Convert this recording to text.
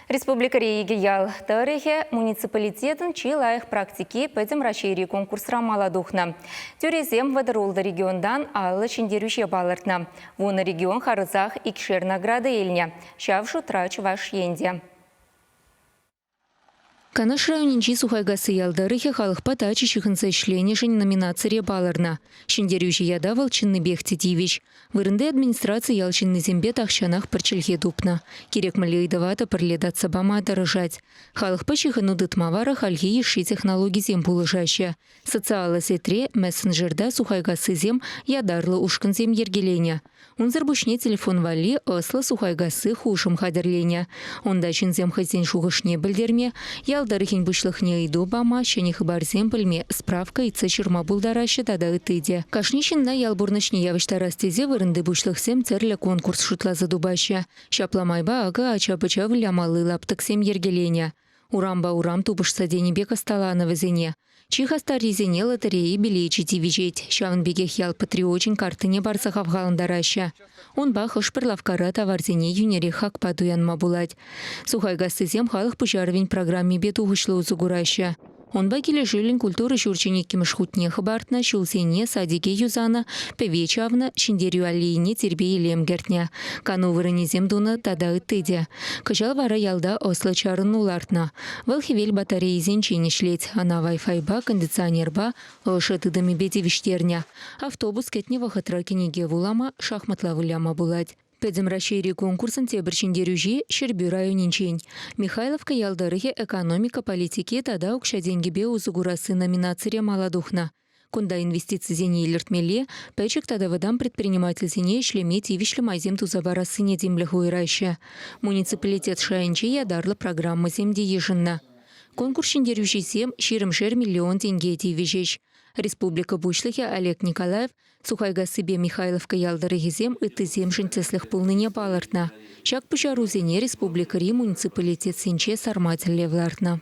Республикӑри икӗ ял тӑрӑхӗ муниципалитетӑн чи лайӑх практики Пӗтӗм Раҫҫейри конкурсра мала тухнӑ. Тӳресем вӑтӑр-ултӑ регионтан 50 ҫӗнтерӳҫе палӑртнӑ. Вунӑ регион харӑсах икшер награда илнӗ. Ҫав шутра Чӑваш Ен те. Канаш районӗнчи Сухайкасси ял тӑрӑхӗ халӑхпа тачӑ ҫыхӑнса ӗҫленӗшӗн номинацире палӑрнӑ. Ҫӗнтерӳҫӗ ята вӑл чӑннипех те тивӗҫ. Вырӑнти администраци ял ҫыннисемпе тахҫанах пӗр чӗлхе тупнӑ. Кирек мӗнле ыйтӑва та пӗрле татса пама тӑрӑшать. Халӑхпа ҫыхӑну тытма вара хальхи йышши технологисем пулӑшаҫҫӗ. Социаллӑ сетьре, мессенджерта сухайкассисем ятарлӑ ушкӑнсем йӗркеленӗ. Унсӑр пуҫне телефон валли ӑслӑ сухайкасси хушӑм хатӗрленӗ. Унта ҫынсем хӑйсен шухӑшне пӗлтерме, ял тӑрӑхӗн пуҫлӑхне ыйту пама, ҫӗнӗ хыпарсем пӗлме, справка ыйтса ҫырма пултараҫҫӗ тата ытти те. Кашни ҫынна ял пурнӑҫне явӑҫтарас тесе вырӑнти пуҫлӑхсем тӗрлӗ конкурс шутласа тупаҫҫӗ. Ҫапла майпа акӑ ача-пӑча вылямалли лаптӑксем йӗркеленӗ. Урампа урам тупӑшса тенӗ пек ӑсталанӑ вӗсене. Чи хастаррисене лотерея билечӗ тивӗҫет. Ҫавӑн пекех ял патриочӗн карттине парса хавхалантараҫҫӗ. Унпа хӑш-пӗр лавккара таварсене йӳнӗрех хакпа туянма пулать. Сухайкассисем халӑх пуҫарӑвӗн программипе тухӑҫлӑ усӑ кураҫҫӗ. Унпа килӗшӳллӗн культура ҫурчӗн иккӗмӗш хутне хӑпартнӑ, ҫулсене, садике юсанӑ, пӗве чавнӑ, Ҫӗнтерӳ аллейине тирпей-илем кӗртнӗ, кану вырӑнӗсем тунӑ тата ытти те. Кӑҫал вара ялта ӑслӑ чарӑну лартнӑ. Вӑл хӗвел батарейисенчен ӗҫлет. Ӑна Wi-Fi-па, кондиционерпа, ӑшӑ тытӑмӗпе тивӗҫтернӗ. Автобус кӗтнӗ вӑхӑтра кӗнеке вулама, шахматла выляма пулать. Пӗтӗм Раҫҫейри конкурсӑн тепӗр ҫӗнтерӳҫи Ҫӗрпӳ районӗнчен. Михайловка ял тӑрӑхӗ экономика политики тата укҫа-тенкӗпе усӑ курасси номинацире мала тухнӑ. Кунта инвестицисене илӗртмелле, пӗчӗк тата вӑтам предпринимательсене ӗҫлеме тивӗҫлӗ майсем туса парассине тимлӗх уйӑраҫҫӗ. Муниципалитет шайӗнче ятарлӑ программӑсем те йышӑннӑ. Конкурс ҫӗнтерӳҫисем ҫирӗмшер миллион тенке тивӗҫӗҫ. Республика Пуҫлӑхӗ Олег Николаев Сухайкассипе Михайловка ял тӑрӑхӗсем ыттисемшӗн тӗслӗх пулнине палӑртнӑ. Ҫак пуҫарусене республикӑри муниципалитетсенче сарма тӗллев лартнӑ.